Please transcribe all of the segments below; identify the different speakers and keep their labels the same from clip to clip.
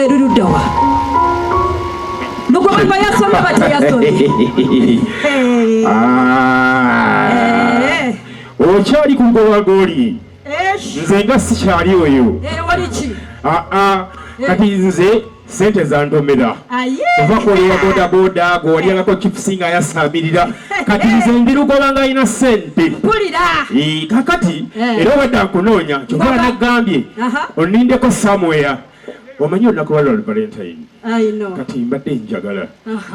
Speaker 1: Eri luddawa? Lugoba yasomye oba teyasomye?
Speaker 2: Ah.
Speaker 1: Eh.
Speaker 2: Okyali ku lugoba goli?
Speaker 1: Esh.
Speaker 2: Nze nga sikyali oyo.
Speaker 1: Eh, wali ki?
Speaker 2: Aa, kati nze sente zantomera.
Speaker 1: Aye.
Speaker 2: Ova kwoliwa bodaboda, gwewalyangako chipusi nga yasamirira. Kati nze ndi Lugoba nga alina sente.
Speaker 1: Mpulira.
Speaker 2: Eh, kakati
Speaker 1: Eh.
Speaker 2: era obadde nkunoonya, kyova
Speaker 1: Ngoba.
Speaker 2: nagambye onindeko somewhere. Omanyi olunaku lwa Valentine?
Speaker 1: I know.
Speaker 2: Kati mbadde njagala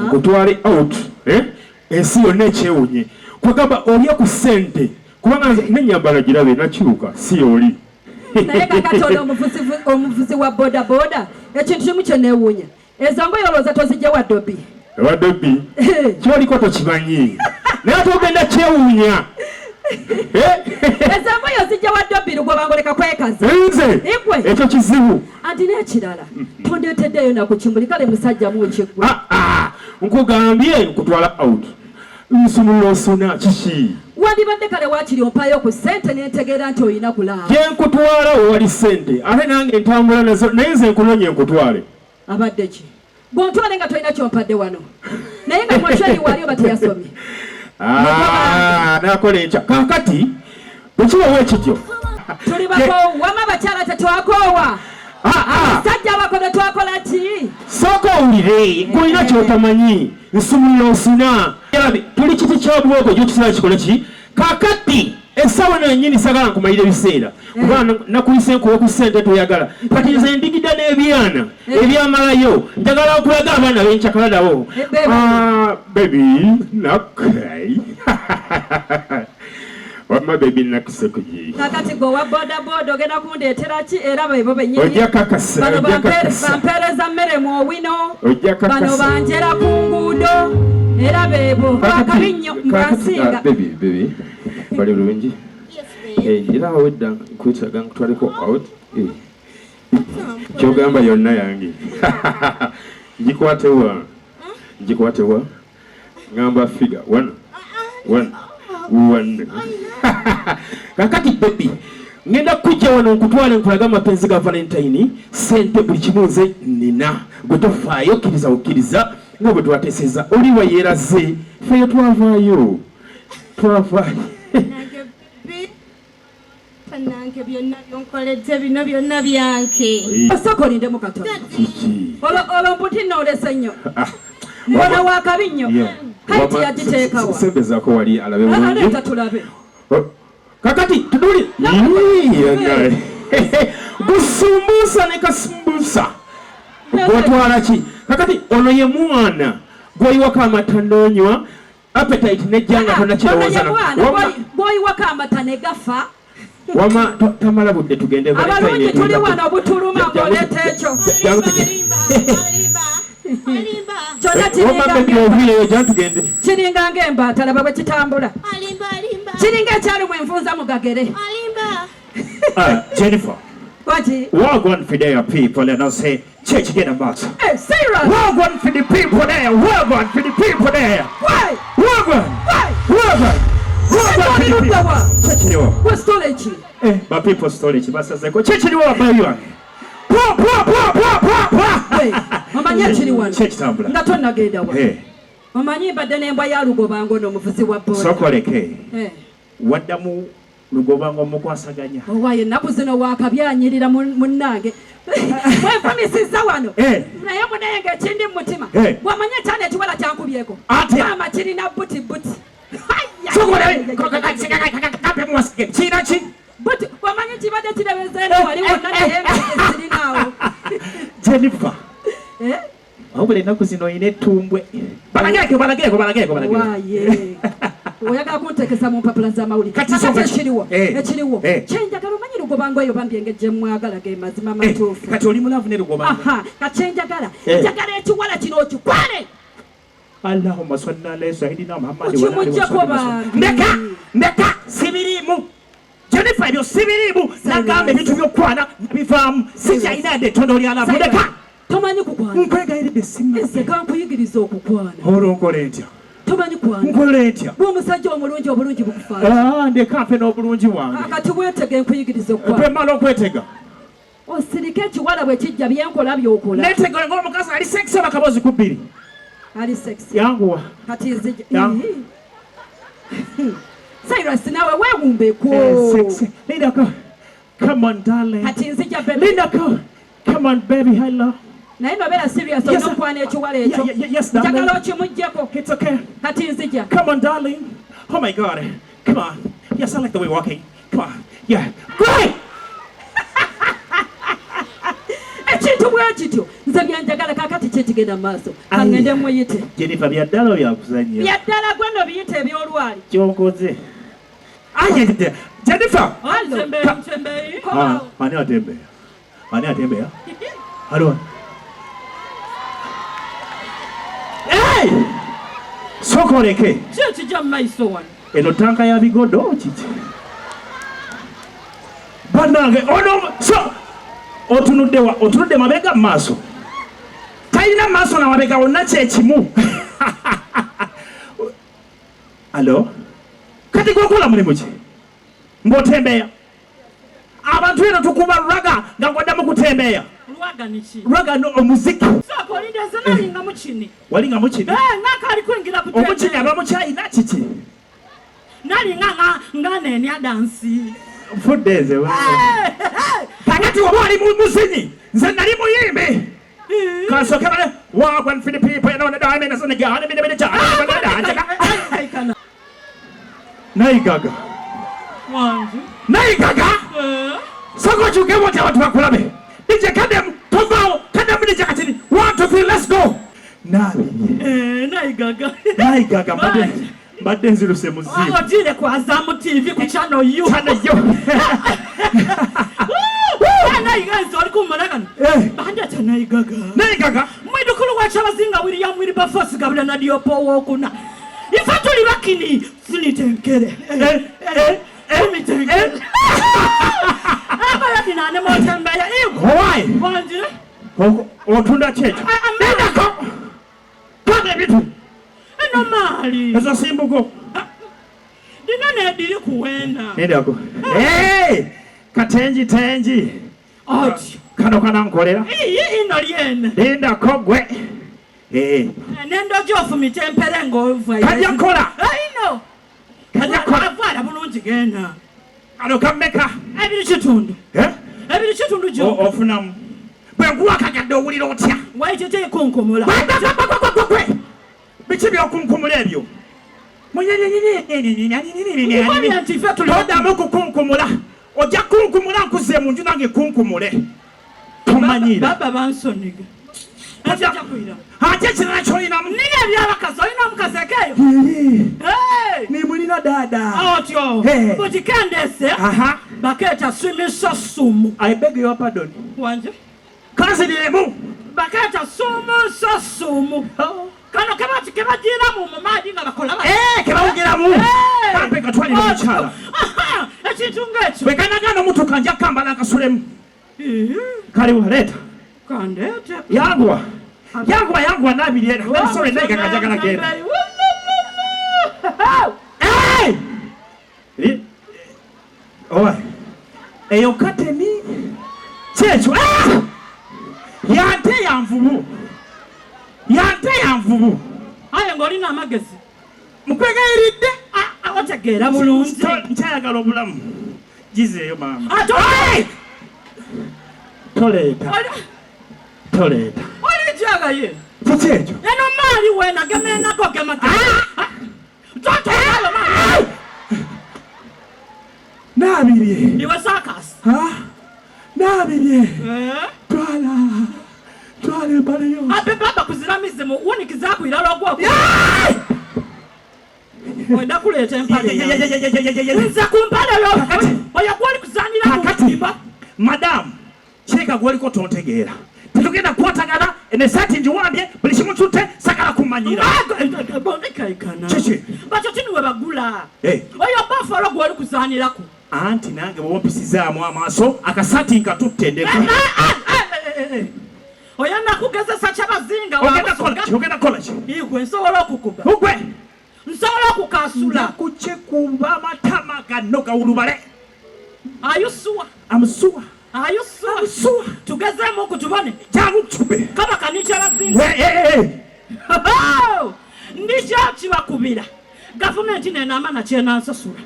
Speaker 2: nkutwale out, eh? Ensi yonna ekyewunye, kwegamba olye ku ssente, kubanga nze nenyambala girabe nakyuka, si oli.
Speaker 1: Naye kakati ono omuvuzi wa boda boda, ekintu kimu kye neewuunya, ezo ngoye olowooza tozijja wa Dobi?
Speaker 2: Ewa Dobi kyoliko tokimanyi, naye ate ogenda kyewuunya.
Speaker 1: Ezo ngoye ozijja wa Dobi, Lugoba, ngoleka kwekaza.
Speaker 2: Nze?
Speaker 1: Igwe.
Speaker 2: Ekyo kizibu.
Speaker 1: Anti n'ekirala, tondeeteddeeyo naku kimuli. Kale musajja mukiggwe.
Speaker 2: Ah, ah, nkugambye nkutwala out, nsumulula osuna kiki?
Speaker 1: Wandibadde kale waakiri ompayo ku ssente nentegeera nti olina kulaba.
Speaker 2: Gye nkutwala wewali ssente, ate nange ntambula nazo, naye nze nkunonye nkutwale.
Speaker 1: Abadde ki bwontwale nga tolina kyompadde wano? Naye nga mocheri wali oba teyasomye?
Speaker 2: Ah, nakola enkya. Kakati bwekibawo ekityo,
Speaker 1: Tuli bakoowu. Wama abakyala tetwakoowa.
Speaker 2: Ah, ah,
Speaker 1: Abasajja abakono twakola ki?
Speaker 2: Sooka owulire, gwolina kyotamanyi, nsumulula osuna. Yarabi, tuli kiti kya bwogo gyokisala kikole ki. Kakati essaawa eno yennyini sagala nkumalira ebiseera, kuba nakuyise nkuwe ku ssente, toyagala. Kati nze ndigida n'ebyana ebyamalayo, njagala okulaga abaana benkyakala nabo.
Speaker 1: Eh, baby.
Speaker 2: Ah, baby nakay, wamma baby nakusekugi.
Speaker 1: Kakati gwe owa boda boda ogenda kundeetera ki? Era bebo bennyini
Speaker 2: Ojja kakasa.
Speaker 1: Bano
Speaker 2: Ojja kakasa.
Speaker 1: bampeereza mmere mu owino.
Speaker 2: Ojja kakasa.
Speaker 1: Bano banjera ku nguudo, era beebo bakabi nnyo mbansinga.
Speaker 2: Baby, baby, bali bulungi? Eh, era awedda nkwetaaga nkutwaleko out. Eh, kyogamba yonna yange ngikwatewa, ngikwatewa. Ngamba figure one one one. Kakati baby, ngenda kujja wano nkutwale nkulaga amapenzi ga Valentine, sente buli kimu nze nina, gwe tofaayo, okkiriza okkiriza nga bwe twateeseza. Oli wayeeraze, feyo twavaayo, twavaayo.
Speaker 3: Nange bi nange byonna byonkoledde bino byonna byange.
Speaker 1: Osooka olindemu katono.
Speaker 2: Kiki?
Speaker 1: Olwo mbuti nnoolese nnyo.
Speaker 2: Ah,
Speaker 1: Mbona wakabi nnyo. Kati yagiteekawa?
Speaker 2: Sembezaako wali alabe bulungi.
Speaker 1: Aleeta tulabe.
Speaker 2: Oh, kakati tuduli gusumbusa ne kasumbusa gwotwala ki? Kakati ono ye mwana gwoyiwako amata nonywa, appetite nejja nga
Speaker 1: Ono ye
Speaker 2: tonakirowooza.
Speaker 1: mwana bw'oyiwako amata ne gafa.
Speaker 2: Wama tamala budde, tugende.
Speaker 1: Abalungi tuli wano obutuluma ng'oleeta ekyo.
Speaker 2: Jangu tugende.
Speaker 3: Alimba, alimba.
Speaker 1: Kyonna
Speaker 2: Wama baby, oviireyo, jangu tugende.
Speaker 1: Kiringa ng'embaata, laba bwe kitambula.
Speaker 3: Alimba, alimba.
Speaker 1: Kiringa ekyalimu envunza mu gagere.
Speaker 3: Alimba.
Speaker 4: Jennifer,
Speaker 1: Waki?
Speaker 4: Wagwan for their people and I say, church get a mass.
Speaker 1: Eh, serious?
Speaker 4: Wagwan for the people there, wagwan for the people there.
Speaker 1: Why?
Speaker 4: Wagwan,
Speaker 1: Why?
Speaker 4: wagwan, wagwan for the people.
Speaker 1: Luddawa?
Speaker 4: Church
Speaker 1: Wesitole ki?
Speaker 4: Eh, ba people storage basazeko. Church ni wa bayi wange. Pwa pwa pwa pwa pwa pwa.
Speaker 1: Hey, omanyi ekiri wano?
Speaker 4: Church tambula.
Speaker 1: Nga tonnagenda wa?
Speaker 4: Eh,
Speaker 1: Omanyi mbadde n'embwa ya Lugobango n'omuvuzi wa boda.
Speaker 4: Sokoleke.
Speaker 1: Eh,
Speaker 4: Waddamu Lugobango mukwasaganya.
Speaker 1: Owaayo ennaku zino wakabyanyirira munnange mwenfumisizza wano.
Speaker 4: Eh.
Speaker 1: Naye munaye ng'ekindi mu mutima,
Speaker 4: Eh.
Speaker 1: bw'omanyi ekyana ekiwala kyankubyeko.
Speaker 4: Atya?
Speaker 1: Maama, kirina buti buti.
Speaker 4: Sokole, kampe muwasige. Kina ki?
Speaker 1: Buti omanyi kibadde kirabeza eno wali wonna, naye nga sirinaawo.
Speaker 4: Jennifer.
Speaker 1: Eh?
Speaker 4: Wabula ennaku zino olina ettumbwe. Balageko, balageko, balageko, balageko.
Speaker 1: Waaye oyagala kuntekesa mu mpapula z'amawulire.
Speaker 4: Kati
Speaker 1: Kakati
Speaker 4: songa ki?
Speaker 1: ekiriwo,
Speaker 4: Eh.
Speaker 1: ekiriwo
Speaker 4: Eh.
Speaker 1: kyenjagala, omanyi Lugobango eyo bambi engeri gye mwagala, ge mazima
Speaker 4: Eh,
Speaker 1: matuufu.
Speaker 4: Kati oli mu love ne Lugobango?
Speaker 1: Aha, kati kyenjagala,
Speaker 4: Eh.
Speaker 1: njagala ekiwala kino okikwale.
Speaker 4: Allahumma salli ala sayyidina Muhammad.
Speaker 1: Okimuggyeko bambi.
Speaker 4: Ndeka, ndeka, sibiriimu. Jennifer, ebyo sibiriimu. Nagamba ebintu by'okukwana nabivaamu, sikyalina yadde ettondo lya love. Ndeka.
Speaker 1: Tomanyi kukwana?
Speaker 4: Nkwegayiridde, simanyi.
Speaker 1: Nze kankuyigiriza okukwana.
Speaker 4: Olwo nkole ntya?
Speaker 1: Tomanyi kwana?
Speaker 4: Nkole ntya?
Speaker 1: Bw'omusajja omulungi, obulungi bukufaana.
Speaker 4: Ah, ndeka nfe n'obulungi bwange.
Speaker 1: Kati weetege, nkuyigiriza okukwana.
Speaker 4: Bwe mmala okwetega?
Speaker 1: Osirike ekiwala bwe kijja byenkola byokola.
Speaker 4: Netegole ng'omukazi ali sexy abakabozi ku bbiri.
Speaker 1: Ali sexy.
Speaker 4: Yanguwa.
Speaker 1: Kati nzija. Cyrus nawe weewumbeko.
Speaker 4: Sexy. Lindako. Come on darling.
Speaker 1: Kati nzija baby.
Speaker 4: Lindako. Come on baby, hello.
Speaker 1: Naye nobeera serious olina okwana ekiwala ekyo.
Speaker 4: Yes, darling.
Speaker 1: Njagala okimuggyeko.
Speaker 4: It's okay.
Speaker 1: Kati nzija.
Speaker 4: Come on darling. Oh my God. Come on. Yes, I like the way you're walking. Come on. Yeah. Great!
Speaker 1: Ekintu bwe kityo nze byenjagala kaakati ki ekigenda mu maaso kangende muyite.
Speaker 4: Jennifer, bya ddala byakuzannya.
Speaker 1: Bya ddala gwe nno biyite eby'olwali.
Speaker 4: Kyonkoze. Aye, Jennifer.
Speaker 1: Hello.
Speaker 4: Ani atembeya? Ani atembeya? Hello. Hey! Sokoleke.
Speaker 5: Ki ekijja mu maiso wano?
Speaker 4: Eno tanka ya bigodo kiki? Bannange ono so otunudde wa otunudde mabega mu maaso. Talina maaso na mabega wonna kye kimu. Alo? Kati gwokola mulimu ki? Ng'otembeya. Abantu eno tukuba lwaga nga gwaddamu kutembeya.
Speaker 5: Lwaga ni ki?
Speaker 4: Lwaga no omuziki.
Speaker 5: Sooka olinde nze nalinga mukini.
Speaker 4: Walinga mukini?
Speaker 5: Eh, ng'akaali kuyingira kutembeya.
Speaker 4: Omukini aba mukyayina kiki?
Speaker 5: Nalinga nga nenya dansi.
Speaker 4: Nfudde nze kakati oba oli muzinyi nze nali muyimbi. Kansooke bale walk one for the people you know the diamond is on the garden Nayigaga. Nayigaga. Soko okyuke bw'oti abantu bakulabe. DJ kademu tovaawo kademu DJ katini 1 2 3 let's go. Naabirye.
Speaker 5: Nayigaga.
Speaker 4: Nayigaga mbadde mbadde nziruse muzibu.
Speaker 5: Ogiire ku Azamu TV ku channel U.
Speaker 4: Channel U.
Speaker 5: Nayigaga nze oli kumala kano. Bandata Nayigaga.
Speaker 4: Nayigaga.
Speaker 5: Mwidukulu wa Kyabazinga William Wilberforce Gabula na Diopo Owokuna. Ife tuli bakini sinitenkere. Simitenkere. Abayadina ne motembeya iwe.
Speaker 4: Why?
Speaker 5: Wangi?
Speaker 4: Otunda ki ekyo? Lindako. Twala ebintu.
Speaker 5: Eno maali.
Speaker 4: Ezo simbugo.
Speaker 5: Dina nediri kuwena.
Speaker 4: Lindako. Katengi tengi.
Speaker 5: Oti.
Speaker 4: Kano kanankolera.
Speaker 5: Iyi ino lyene.
Speaker 4: Lindako gwe.
Speaker 5: Nendo gy'ofumita empere ng'ova.
Speaker 4: Kajja kukola.
Speaker 5: Ino.
Speaker 4: Kajja kukola.
Speaker 5: Avwala bulungi genda.
Speaker 4: Kano kammeka?
Speaker 5: 2.5. 2.5 gyo.
Speaker 4: Ofunamu. Bwe nkuwa akagadde owulira otya?
Speaker 5: Waitete ekunkumula.
Speaker 4: Gwe. Biki by'okunkumula ebyo? Toddamu kukunkumula. Ojja kunkumula nkuzze mu nju nange kunkumule. Tomanyiira.
Speaker 5: Baba bansoniga.
Speaker 4: Ate ekirala ky'olinamu?
Speaker 5: Nina ebyabakazi, olina omukazi ekeeyo?
Speaker 4: Nimulina dada.
Speaker 5: Otyo. Butikendese. Bakeeta simisa sumu.
Speaker 4: I beg your pardon.
Speaker 5: Wanje?
Speaker 4: Kanziriremu.
Speaker 5: Bakeeta sumusa sumu. Kano kebagiramu mu maadi nga bakola bati.
Speaker 4: Kebawugiramu. Kampe katwalire omukyala.
Speaker 5: Ekintu ng'ekyo.
Speaker 4: Bwe kanagaana omutuka nja kukambala nkasulemu. Kaliwa leeta.
Speaker 5: Kandeete.
Speaker 4: Yanguwa. Yanguwa yanguwa Nabirye. I'm sorry Nayigaga njagala genda. Owa. Eyo kateni kyekyo. Yante ya nvubu. Yante ya nvubu.
Speaker 5: Aye ng'olina amagezi.
Speaker 4: Mukwegayiridde.
Speaker 5: Otegeera bulungi.
Speaker 4: Nkyayagala obulamu. Gizeeyo maama. Toleeta. Toleeta.
Speaker 5: Olijagaye.
Speaker 4: Kiki ekyo?
Speaker 5: Eno maali wena gemenako gemagema. Totoyalo maali.
Speaker 4: Nabirye.
Speaker 5: Iwe sakasi.
Speaker 4: Nabirye. Twala. Twala empale yo.
Speaker 5: Abe baba kuziramize mu wunikiza kwirala ogwo. Wenda kuleeta empale. Nze ku mpale yo. Oyo gw'oli kuzanira mu
Speaker 4: Kakati. Madam, kyeka gw'oliko tontegeera. Tetugenda kukwatagana, eno essaati ngiwambye, buli kimu ntutte, sagala kumanyira.
Speaker 5: Bondekaikana.
Speaker 4: Kiki?
Speaker 5: Batyo kini we bagula. Oyo buffalo gw'oli kuzanirako.
Speaker 4: Anti nange bw'oba ompisizaamu amaaso, akasaati nkatutte ndeka.
Speaker 5: Oyo nakugezesa Kyabazinga
Speaker 4: Ogenda kukola ki? Ogenda kukola ki?
Speaker 5: Igwe nsobola okukuba.
Speaker 4: Ugwe!
Speaker 5: Nsobola okukasula.
Speaker 4: Kukyekuba amatama gano gawulubale.
Speaker 5: Are you sure?
Speaker 4: I'm sure.
Speaker 5: Are you sure?
Speaker 4: Sure.
Speaker 5: Tugezeemu kutubone.
Speaker 4: Jangu nkikube.
Speaker 5: Kabaka nikyabazinga. Ndikyakibakubira. Gavumenti nenaama nakyenansasula.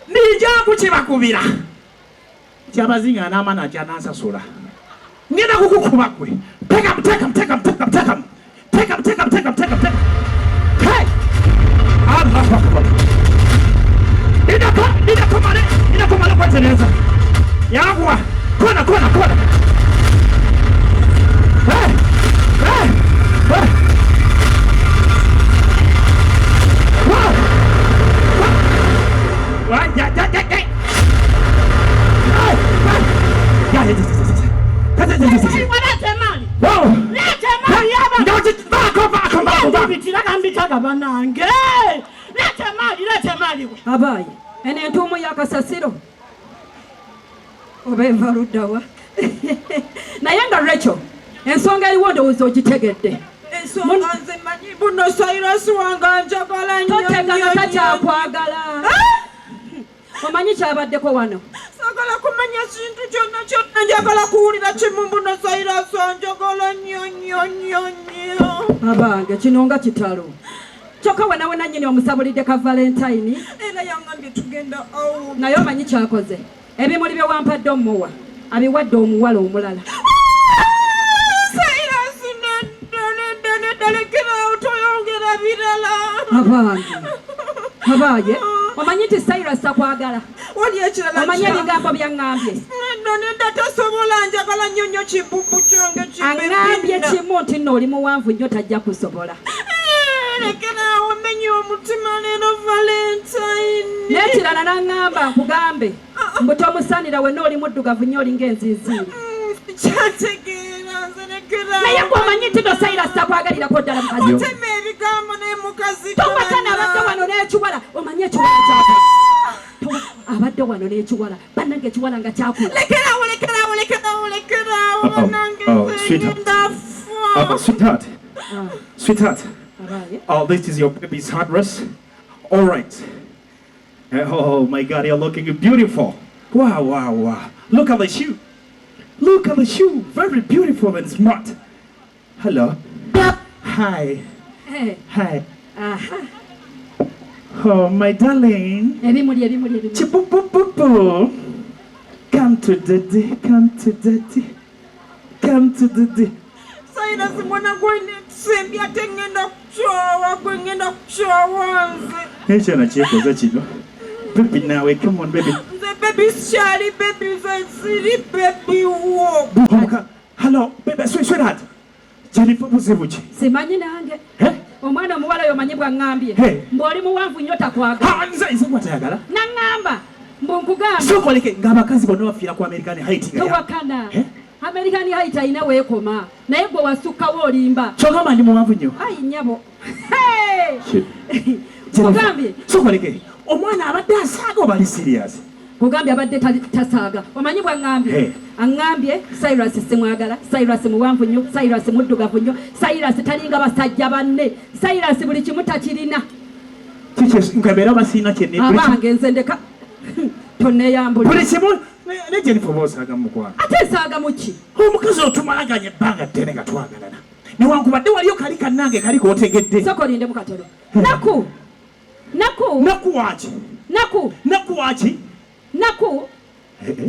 Speaker 4: Nija kukibakubira. Kyabazinga anaama nakyanansasula. Ngenda kukukuba gwe. Take take take take take take take take take take. Hey! Allahu Akbar. Nidako male, nidako male kwetereza. Yanguwa. Kona kona kona. Hey! Hey! Hey! Wow! Wow! Ya ya ya ya. Hey! Hey! Ya ya ya ya.
Speaker 1: Abaye eno entuumu ya kasasiro oba enva luddawa naye nga Rachel ensonga eriwo ndowooza ogitegedde.
Speaker 6: Ensonga nze manyi buno Cyrus wange anjagala nnyo.
Speaker 1: Totegana takyakwagala. Omanyi kyabaddeko wano.
Speaker 6: Saagala kumanya kintu kyonna kyonna, njagala kuwulira kimu mbuno Cyrus anjagala nnyo nnyo nnyo nnyo.
Speaker 1: Abange kino nga kitalo. Kyokka wena wena nnyini omusabulidde ka Valentine.
Speaker 6: Era yangambye tugenda awo.
Speaker 1: Naye omanyi kyakoze. Ebimuli bye wampadde omuwa abiwadde omuwala omulala.
Speaker 6: Cyrus nedda nedda nedda lekerawo toyongera birala.
Speaker 1: Abange abaye omanyi nti Cyrus akwagala.
Speaker 6: Wali ekirala
Speaker 1: omanyi ebigambo byaŋŋambye.
Speaker 6: Nedda nedda tasobola njagala nnyo nnyo kibubu kyange kibe.
Speaker 1: Aŋŋambye kimu nti nno oli muwanvu nnyo tajja kusobola.
Speaker 6: Lekerawo menye omutima leero Valentine.
Speaker 1: N'ekirala n'aŋŋamba nkugambe mbu tomusaanira wenna oli muddugavu nnyo olinga enziiziiri.
Speaker 6: Kyategeera nze lekerawo.
Speaker 1: Naye gwe omanyi nti no Cyrus takwagalirako ddala mukazi.
Speaker 6: Otema ebigambo naye mukazi.
Speaker 1: Towakana abadde wano n'ekiwala omanyi ekiwala kyaka. Abadde wano n'ekiwala bannange ekiwala nga kyakula.
Speaker 6: Lekerawo lekerawo lekerawo lekerawo bannange nze ngenda fa.
Speaker 4: Sweetheart. Sweetheart. Oh, this is your baby's address. All right. Oh my God, you're looking beautiful. Wow, wow, wow. Look at the shoe. Look at the shoe. Very beautiful and smart. Hello. Hi.
Speaker 1: Hey.
Speaker 4: Hi. Oh, my darling.
Speaker 1: Ebimuli, ebimuli, ebimuli.
Speaker 4: Chipupupupu. Come to daddy, come to daddy. Come to daddy.
Speaker 6: Cyrus mwana gwine tusembye ate ngenda kukyawa gwe ngenda kukyawa nze.
Speaker 4: Ekyana kyekoza kino. Baby nawe, come on baby.
Speaker 6: Nze baby sikyali baby nze siri baby wo.
Speaker 4: Hello, baby, sweetheart. Jennifer buzibu ki?
Speaker 1: Simanyi nange. Omwana omuwala oyo omanyi bw'aŋŋambye. Mbu oli muwanvu nnyo takwagala.
Speaker 4: Nze gw'atayagala.
Speaker 1: Naŋŋamba mbu nkugamba.
Speaker 4: Sooka ng'abakazi bonna bafiira ku American Height.
Speaker 1: Towakana. American Height alina weekoma naye gwe wasukkawo olimba.
Speaker 4: Kyogamba ndi muwanvu nnyo.
Speaker 1: Ayi nnyabo. Kugambye.
Speaker 4: Sooka omwana abadde asaaga oba ali serious?
Speaker 1: Kugambye abadde tasaaga. Omanyi bw'aŋŋambye? Aŋŋambye Cyrus simwagala, Cyrus muwanvu nnyo, Cyrus muddugavu nnyo, Cyrus talinga basajja banne, Cyrus buli kimu takirina.
Speaker 4: Kiki nkabeera basiina kye ne.
Speaker 1: Abange nze ndeka tonneeyambula.
Speaker 4: Buli kimu ne Jennifer oba osaaga mu mukwano.
Speaker 1: Ate nsaaga mu ki?
Speaker 4: Omukazi otumalaganye ebbanga ddene nga twagalana. Newankubadde waliyo kali kannange kali k'otegedde.
Speaker 1: Sooka olindemu katono. Naku! Naku!
Speaker 4: Naku waaki?
Speaker 1: Naku!
Speaker 4: Naku waaki?
Speaker 1: Naku!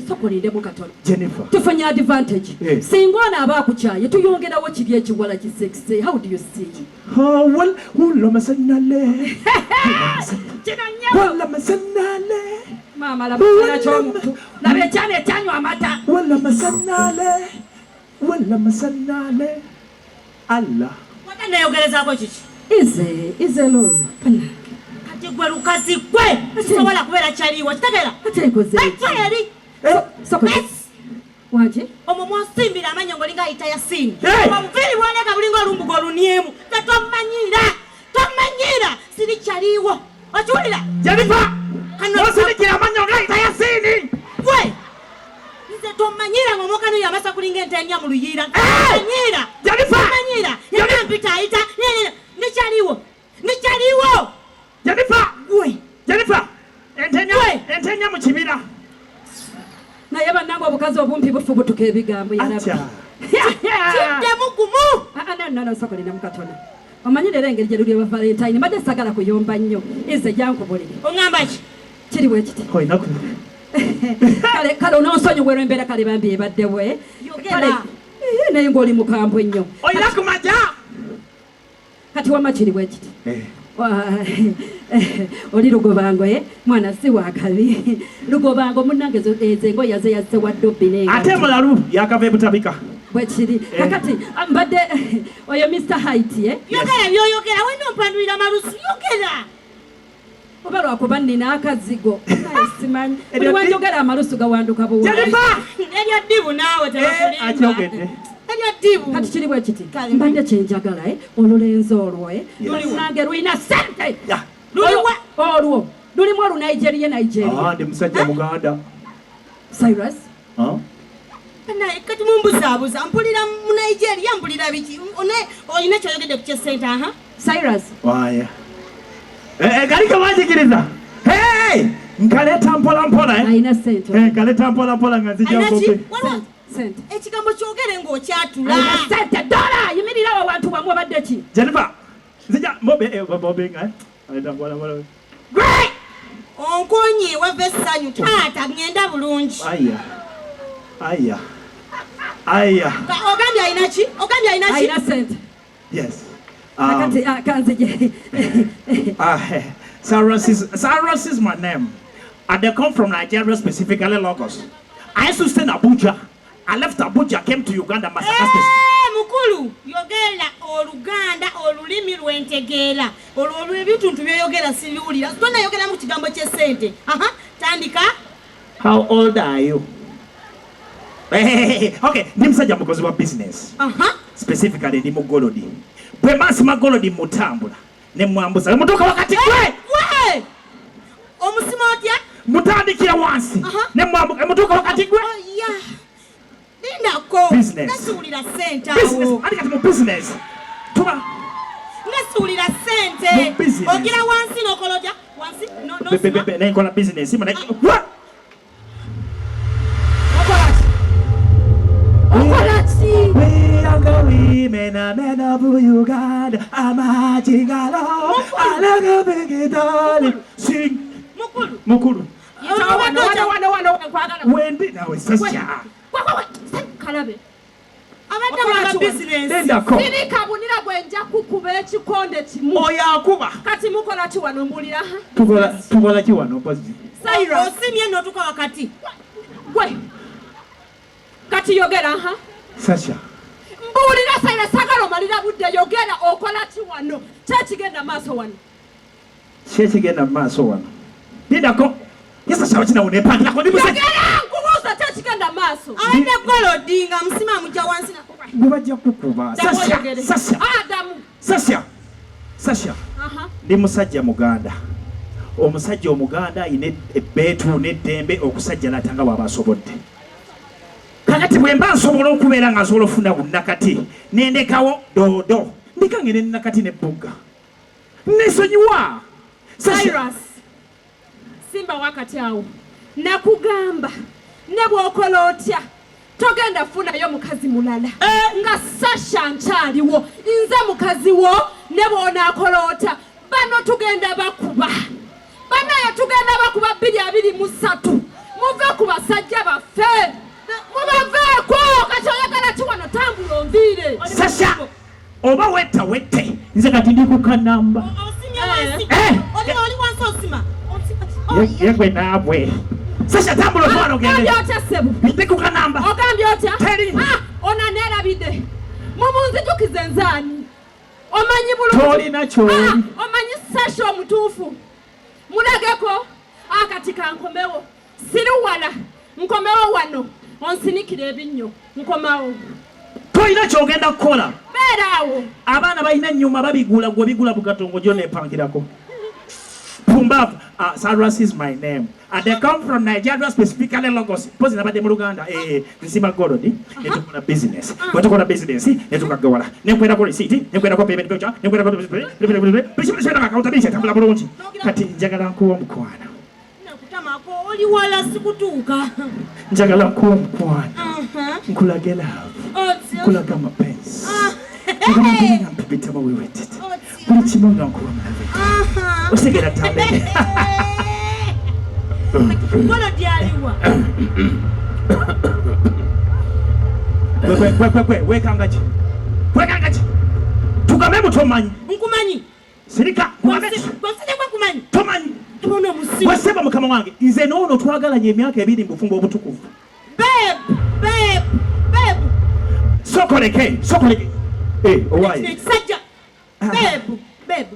Speaker 1: Sooka olindemu katono.
Speaker 4: Jennifer.
Speaker 1: Tufunye advantage. Singa ono aba akukyaye tuyongerawo kiri ekiwala kisekise. How do you see?
Speaker 4: Oh, well, wula masanale.
Speaker 1: Kino nnyabo.
Speaker 4: Wala masanale.
Speaker 1: Maama laba ekyana ky'omuntu. Laba ekyana ekyanywa amata.
Speaker 4: Wala masanale. Wala masanale. Allah.
Speaker 5: Wata neeyogerezaako kiki?
Speaker 1: Ize lo.
Speaker 5: Kati gwe lukazi gwe. Sisobola kubeera kyaliwo kitegeera.
Speaker 1: Ate nkoze.
Speaker 5: Eri.
Speaker 1: Wangi?
Speaker 5: Omwo mwosimbira amannyo ng'olinga ayita Yasiini. Obuviiri bwoleka bulinga olumbuga oluniemu. Nze tommanyiira. Tommanyiira. Siri kyaliwo. Okiwulira?
Speaker 4: Jennifer! Osindikira amannyo ng'ayita Yasiini.
Speaker 5: Gwe! Nze tommanyiira ng'omwokano yamasa kulinga ente enya mu luyiira. Tommanyiira.
Speaker 4: Jennifer!
Speaker 5: Tommanyiira. Yenna mpita ayita. Ndi kyaliwo. Ndi kyaliwo.
Speaker 4: Jennifer!
Speaker 5: Gwe!
Speaker 4: Jennifer! Ente enya mu kibira.
Speaker 1: Obukazi obumpi bufubutuka ebigambo.
Speaker 4: Acha.
Speaker 5: Kiddemu gumu.
Speaker 1: No, sokolinamu katono. Omanyi leero engeri gye luli olwa Valentine, mbadde sagala kuyomba nnyo. Ize jankubulire.
Speaker 5: Oŋŋamba ki?
Speaker 1: Kiri bwe kiti.
Speaker 4: Olina ku
Speaker 1: Kale kale, onoonsonyiwa olw'embeera, kale bambi ebaddewo.
Speaker 5: Yogera.
Speaker 1: Kale, naye ng'oli mukambwe nnyo.
Speaker 4: Olina kumaja.
Speaker 1: Kati wamma kiri bwe kiti. Oli Lugobango, mwana si wakabi. Lugobango munnange, ezo engoye yaze yazze wa dobbi n'engatto.
Speaker 4: Ate mulalu yakava ebutabika.
Speaker 1: Bwe kiri. Kakati mbadde oyo Mr Height, eh?
Speaker 5: Yogera byoyogera, wena ompandulira malusu, yogera.
Speaker 1: Oba lwakuba nnina akazigo, naye simanyi buli
Speaker 4: Eryo
Speaker 1: wanjogera amalusu gawanduka buwandu.
Speaker 4: Jennifer!
Speaker 5: Eryo ddibu naawe, tebakulimba.
Speaker 4: Akyogedde.
Speaker 5: Eryo ddibu.
Speaker 1: Kati kiri bwe kiti.
Speaker 5: Kale.
Speaker 1: Mbadde kyenjagala, olulenzi olwo,
Speaker 4: Yes.
Speaker 1: nange lulina sente.
Speaker 4: Yeah.
Speaker 5: Luliwa?
Speaker 1: Olwo lulimu Olunigeria, Nigeria.
Speaker 4: Ah, ndi musajja muganda.
Speaker 1: Cyrus.
Speaker 4: Ah?
Speaker 5: Naye kati mumbuzaabuza, mpulira mu Nigeria, mpulira biki? Olina kyoyogedde ku kyesente, aha.
Speaker 1: Cyrus.
Speaker 4: Waya. Kali kawanjigiriza. Hey! Nkaleta mpola mpola, eh.
Speaker 1: Alina sente.
Speaker 4: Nkaleta mpola mpola nga nzija
Speaker 5: Alina ki?
Speaker 4: mpope.
Speaker 5: Waliwo
Speaker 1: Sente.
Speaker 5: ekigambo kyogere ng'okyatula.
Speaker 1: Alina sente, dola. Yimirirawo wantu wamu, obadde ki?
Speaker 4: Jennifer. Nzija mbobe bobe nga. Aleta mpola mpola.
Speaker 5: Onkonye wava essanyu, taata, ŋŋenda bulungi.
Speaker 4: Aya. Aya. Aya.
Speaker 5: Ogambye alina ki? Ogambye alina ki?
Speaker 1: Alina sente.
Speaker 4: Yes.
Speaker 1: Kakati kanzije.
Speaker 4: Cyrus is my name. And they come from Nigeria, specifically Lagos. I used to stay in Abuja. I left Abuja, came to Uganda, Masaka.
Speaker 5: Eh, mukulu, yogera Oluganda, olulimi lwentegeera. Olwo olwo ebituntu byoyogera sibiwulira. Tonayogeramu kigambo ky'essente. Aha, tandika.
Speaker 4: How old are you? Hey, okay, ndi musajja mukozi wa business.
Speaker 5: Aha.
Speaker 4: Specifically ndi mu golodi. Bwe mansima golodi mutambula ne mwambusa. Mutuuka wakati gwe
Speaker 5: We! Omusima otya?
Speaker 4: Mutandikira wansi
Speaker 5: Aha.
Speaker 4: ne mwambuka mutuuka wakati gwe.
Speaker 5: Oh, ya. Lindako.
Speaker 4: Business.
Speaker 5: Nasiwulira ssente
Speaker 4: Business,
Speaker 5: awo.
Speaker 4: andi kati mu business. Tuba
Speaker 5: Nasiwulira ssente.
Speaker 4: Mu business.
Speaker 5: Ogira wansi n'okola otya? Wansi
Speaker 4: Be- be-
Speaker 5: n'osima.
Speaker 4: be- nenkola business muna. Wa!
Speaker 1: Okola ki?
Speaker 4: We are the women and men of Uganda. Amachingalo, alagabegedali. Sing.
Speaker 5: Mukulu.
Speaker 4: Mukulu.
Speaker 1: Yitawo wano, wano, wano, wano, nkwagala.
Speaker 4: Wendi nawe Sasha.
Speaker 1: Gwe, gwe, gwe, kalabe.
Speaker 5: Abadde
Speaker 1: Okola
Speaker 5: mulaga
Speaker 1: ki wano?
Speaker 5: bizinensi.
Speaker 4: Lindako.
Speaker 1: Sirika bunira gwe, nja kukuba ekikonde kimu.
Speaker 4: Oyo akuba.
Speaker 1: Kati mukola ki wano, mbulira?
Speaker 4: Tukola ki wano mpozi?
Speaker 1: Cyrus.
Speaker 5: Osimye n'otuuka wakati.
Speaker 1: Gwe kati yogera, ha.
Speaker 4: Sasha.
Speaker 1: Mbuulira Cyrus, sagala omalira budde, yogera, okola ki wano? Kyekigenda maaso wano?
Speaker 4: Ki ekigenda mu maaso wano? Lindako. Ye Sasha wakina neepangirako ndi musajja.
Speaker 1: Yogera, nkubuuza, kyekigenda maaso?
Speaker 5: Abadde golodi nga musima amugya wansi nakuba.
Speaker 4: Gwe bajja kukuba.
Speaker 1: Ddamu
Speaker 4: Sasha.
Speaker 1: oyogere.
Speaker 4: Sasha.
Speaker 1: Adamu.
Speaker 4: Sasha. Sasha.
Speaker 1: Aha.
Speaker 4: Ndi musajja muganda. Omusajja omuganda ayina ebbeetu n'eddembe okusajjalata nga bw'aba asobodde. Kakati bwe mba nsobola okubeera nga nsobola ofuna bunnakati nendekawo doodo ndeka ngende nakati nebbugga nesonyiwa. Sasha.
Speaker 1: Cyrus, simba wakati awo. Nakugamba ne bw'okola otya togenda funayo mukazi mulala nga Sasha nkyaliwo. Nze mukazi wo. Ne bw'onaakola otya, bano tugenda bakuba, banaye tugenda bakuba 2023. Muve ku basajja baffe, mubaveeko. Kati oyagala ki wano? Tambula onviire.
Speaker 4: Sasha, oba wetta wette, nze kati ndi ku kanamba.
Speaker 5: Osimye wansi.
Speaker 4: Eh.
Speaker 5: Oli wansi osima. Osima. Oh, yeah.
Speaker 4: Yegwe naabwe. Sasha, tambula otwala ogende.
Speaker 1: Ogambye otya, ssebo?
Speaker 4: Ndi ku kanamba.
Speaker 1: Ogambye otya?
Speaker 4: Teri.
Speaker 1: Ah, ono aneerabidde. Mumunzijukize nzaani? Omanyi bulungi.
Speaker 4: Tolina kyoli.
Speaker 1: Ah, omanyi Sasha omutuufu, mulageko akati kankomewo. Siri wala, nkomewo wano onsinikira ebinnyo, nkomawo.
Speaker 4: Tolina kyogenda kukola.
Speaker 1: Beera awo.
Speaker 4: Abaana balina ennyuma babigula, gwe bigula bugatongo gyo nepangirako. Pumbavu. Cyrus is my name and they come from Nigeria, specifically Lagos. Mpozi nabadde mu Luganda. Nzimba golodi netukola business. Bwe tukola business netukagawala, nenkwerako receipt, nenkwerako payment voucher, nenkwerako accountability, etambula bulungi. Kati njagala nkuwa omukwano.
Speaker 5: Nakutamako. Oli wala sikutuuka.
Speaker 4: Njagala nkuwa omukwano, nkulage love, nkulaga amapenzi, njagala nga mpipitama wewetete buli kimu nga nkuwa mulabe osigera tambe.
Speaker 5: Golo dyaliwa.
Speaker 4: Gwe wekanga ki? Wekanga ki? Tugambe mutomanyi.
Speaker 5: Nkumanyi.
Speaker 4: Sirika.
Speaker 5: Gwasirika kumanyi.
Speaker 4: Tomanyi.
Speaker 5: Tubona omusiru.
Speaker 4: Waseba mukama wange nze n'ono twagalanye emyaka 2 mu bufumbo obutukuvu.
Speaker 5: Babe, babe, babe.
Speaker 4: Sokoleke, sokoleke. Owaye.
Speaker 5: Ekisajja. Babe, babe.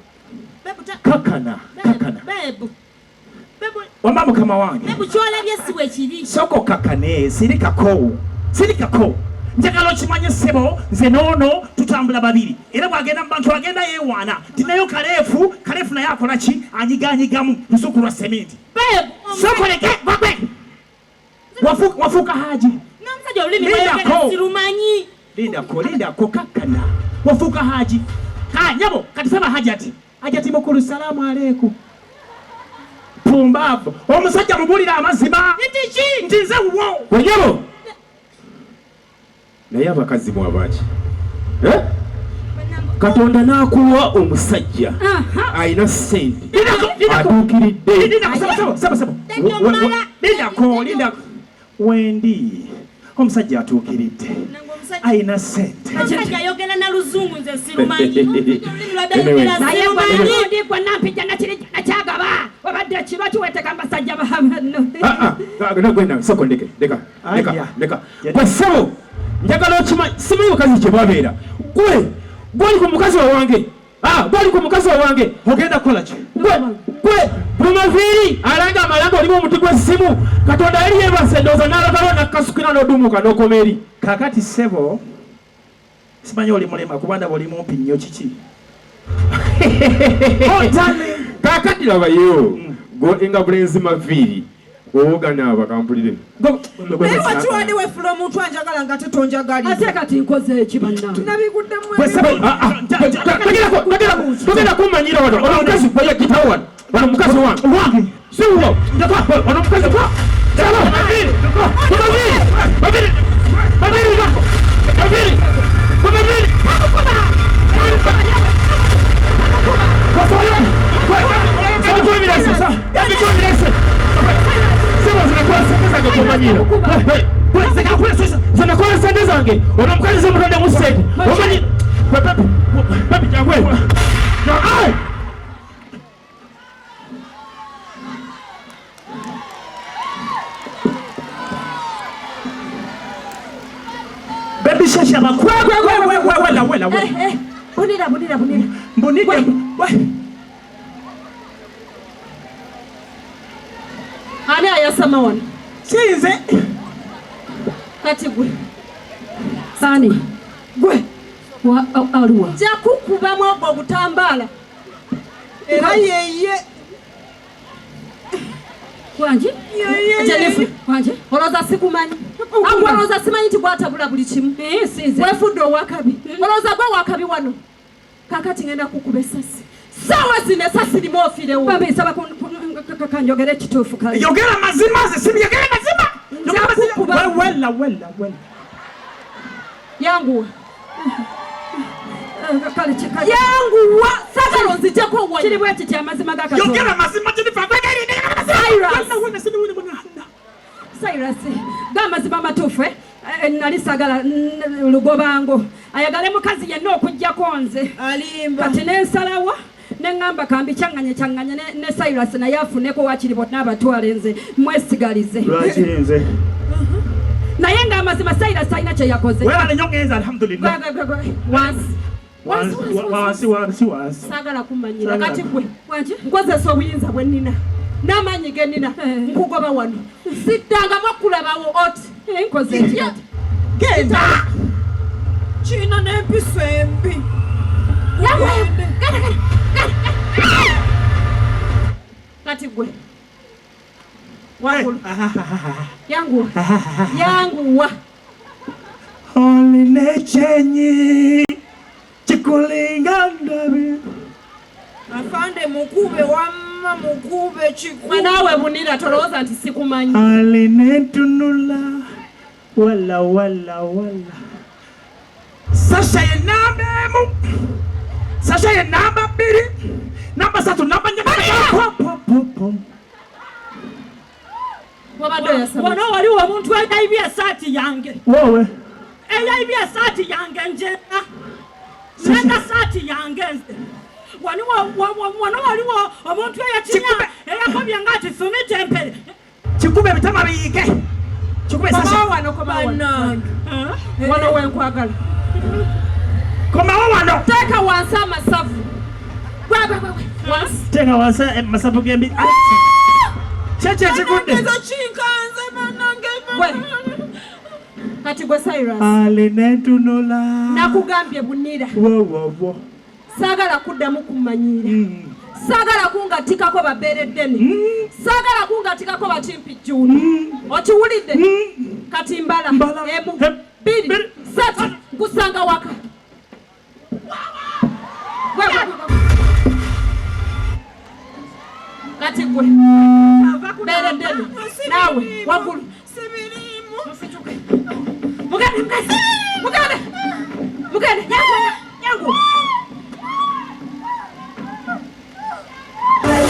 Speaker 5: Babe
Speaker 4: kakana, kakana.
Speaker 5: Babe. Babe.
Speaker 4: Wama mukama wange.
Speaker 5: Babe kyolabye si bwe kiri.
Speaker 4: Soko kakane, sirikako. Sirikako. Njagala okimanye ssebo nze n'ono tutambula babiri. Era bw'agenda mu bantu agenda yeewaana. Tinayo kaleefu, kaleefu naye akola ki? Anyigaanyigamu lusuku lwa seminti.
Speaker 5: Babe,
Speaker 4: sokoleke, gwagwe. Wafuuka haji.
Speaker 5: N'omusajja olulimi lwayogera sirumanyi.
Speaker 4: Lindako, lindako kakana. Wafuuka haji. Ka nyabo kati saba hajati. Hajati mukulu salamu aleikum. Pumbavu. Omusajja mubulira amazima.
Speaker 5: Nti ki?
Speaker 4: Nti nze wuwo.
Speaker 2: Wenyabo. Naye abakazi mwabaki? Katonda n'akuwa omusajja alina ssente atuukiridde.
Speaker 4: Lindako, lindako. Wendi omusajja atuukiridde alina ssente.
Speaker 5: Omusajja ayogera na luzungu nze sirumanyi.
Speaker 1: Naye gwe gwe nampijja nakiri nakyagaba obadde kiro kiweteka mbasajja babanno.
Speaker 2: Nagwenda soko ndeke ndeka ndeka ndeka. Gwe ssebo njagala okimanyi simanyi bakazi kye babeera. Gwe gwali ku mukazi wange. Gwali ku mukazi wange.
Speaker 4: Ogenda kukola ki?
Speaker 2: Gwe Bumaviiri alanga amalanga olimu omuti gw'essimu. Katonda yali yeebase ndowooza n'alagala n'akkasukira n'odumuka n'okoma eri.
Speaker 4: Kaakati ssebo simanyi oli mulema kuba ndaba oli mumpi nnyo kiki?
Speaker 2: Kaakati labayo nga bulenzi maviiri owoganaaba kampulire.
Speaker 6: Naye wakiwadde weefula omuntu anjagala nga tetonjagaliza.
Speaker 1: Ate kati nkoze eki bannange?
Speaker 6: Nabiguddemu
Speaker 2: Togenda kummanyira wano. Ono omukazi gitawo wano. Ono mukazi wange. Wange. Si wuwo. Ono mukazi kwa. Babiri. Babiri. Babiri. Babiri. Babiri. Babiri. Zinakola sente zange. Ono mukazi simutondemu ssente. Omanyi. Pepe jangu.
Speaker 4: Baby shasha bakwe kwe kwe wela wela wela.
Speaker 1: Bunira bunira bunira.
Speaker 4: Mbunire.
Speaker 1: Ani ayasama wano?
Speaker 4: Sinze.
Speaker 1: Kati gwe. Sani. Gwe. Wa aluwa. Nja kukubamu ogwo ogutambaala.
Speaker 6: Era yeye.
Speaker 1: Wangi? Jennifer, wangi? Olowooza sikumanyi? Agwe olowooza simanyi nti gwatabula buli kimu.
Speaker 3: Sinze.
Speaker 1: Weefudde owakabi. Olowooza gwe wakabi wano. Kaakati ngenda kukuba essasi. Ssaawa zino essasi limu ofiirewo.
Speaker 3: Bambi nsaba kanjogere ekituufu kale.
Speaker 4: Yogera mazima nze sibi yogera mazima. Yogera mazima. Wela wela wela.
Speaker 1: Yanguwa.
Speaker 3: Kale kikale.
Speaker 1: Yanguwa. Saagala onzijjako wano.
Speaker 3: Kiri bwe kiti amazima ga Katonda.
Speaker 4: Yogera mazima Jennifer.
Speaker 1: Cyrus.
Speaker 3: Cyrus, g'amazima amatuufu nali saagala lugobango ayagale mukazi yenna okuggyako nze.
Speaker 6: Alimba.
Speaker 3: Kati nensalawo neŋŋamba kambi kyaŋŋanye kyaŋŋanye ne Cyrus naye afuneko waakiri bonna abatwale nze mwesigalize.
Speaker 4: Lwaki nze?
Speaker 3: Naye ng'amazima Cyrus alina kye yakoze.
Speaker 4: Weebale nnyo ngenze alhamdulillah.
Speaker 1: Wansi.
Speaker 4: Wansi wansi wansi wansi.
Speaker 1: Saagala kummanyira kati gwe. Nkozesa obuyinza bwe nnina n'amaanyi ge nnina nkugoba wano. Siddangamu okulabawo oti.
Speaker 3: Nkoze eki kati?
Speaker 4: Genda.
Speaker 6: Kino n'empisa embi.
Speaker 1: Kati gwe. Wangulu. Yanguwa. Yanguwa.
Speaker 4: Olina ekyenyi kikulinga ndabi.
Speaker 6: Afande mukube wamma. Mama mukube kikube.
Speaker 1: Naawe bunira tolowooza nti sikumanyi.
Speaker 4: Alinentunula wala wala wala. Sasha ye namba emu, Sasha ye namba 2, namba 3, namba 4.
Speaker 1: Wabadde oyasama.
Speaker 3: Wano waliwo omuntu eyayibye esaati yange.
Speaker 4: Wowe.
Speaker 3: Eyayibye esaati yange njena. Nenda saati yange nze. Wano waliwo omuntu eyakinya eyakobye ng'ati sumita empere.
Speaker 4: Kikube ebitama biyiike. Kikube Sasha.
Speaker 1: Komawo wano, komawo wano. Wano wenkwagala.
Speaker 4: Komawo wano.
Speaker 1: Teeka wansi amasavu. Gwe, gwe, gwe, gwe. Wansi.
Speaker 4: Teeka wansi amasavu g'embi. Kyeki ekigudde?
Speaker 6: Ezo kinkanze bannange.
Speaker 1: Gwe. Kati gwe Cyrus.
Speaker 4: Alinentunula.
Speaker 1: Nakugambye bunira.
Speaker 4: Wo, wo, wo.
Speaker 1: Saagala kuddamu kummanyiira. Saagala kungattikako babeere ddene. Saagala kungattikako bakimpi jjuuni. Okiwulidde? Kati mbala.
Speaker 4: Mbala.
Speaker 1: 1,
Speaker 4: 2,
Speaker 1: 2, 3, nkusanga waka. Gwe, gwe, gwe, gwe. Kati gwe. Beere ddene. Naawe, waggulu.
Speaker 6: Sibiriimu.
Speaker 1: Musituke. Mugende, mugende. Mugende. Mugende.